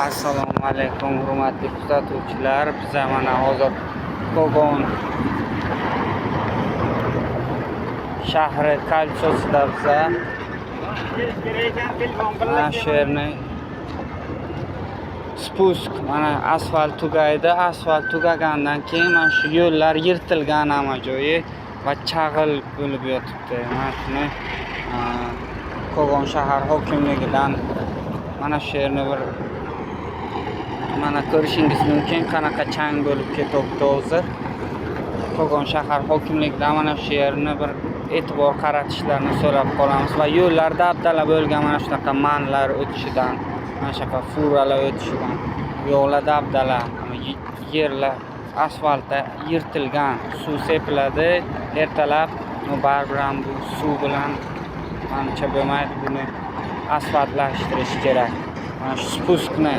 Assalomu alaykum, hurmatli kuzatuvchilar. Biza mana hozir Kogon shahri koltsosida biza. Mana shu yerni spusk, mana asfalt tugaydi. Asfalt tugagandan keyin mana shu yo'llar yirtilgan hamma joyi va chag'il bo'lib yotibdi. Mana shuni Kogon shahar hokimligidan mana shu yerni bir mana ko'rishingiz mumkin, qanaqa chang bo'lib ketyapti hozir. Kogon shahar hokimligidan mana shu yerni bir e'tibor qaratishlarini so'rab qolamiz va yo'llar dabdala bo'lgan, mana shunaqa manlar o'tishidan, mana shunaqa furalar o'tishidan yo'llar dabdala, yerlar asfaltda yirtilgan, suv sepiladi ertalab, baribir ham bu suv bilan manimcha bo'lmaydi, buni asfaltlashtirish kerak. Mana shu spuskni,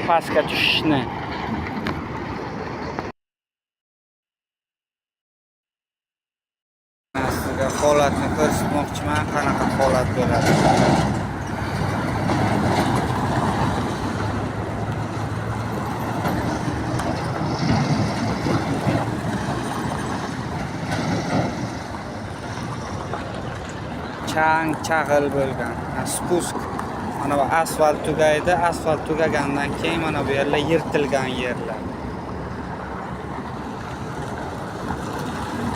pastga tushishni. Sizga holatni ko'rsatmoqchiman, qanaqa holat bo'ladi. Chang chag'il bo'lgan. Spusk, mana bu asfalt tugaydi. Asfalt tugagandan keyin mana bu yerlar yirtilgan yerlar.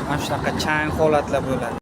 Mana shunaqa chang holatlar bo'ladi.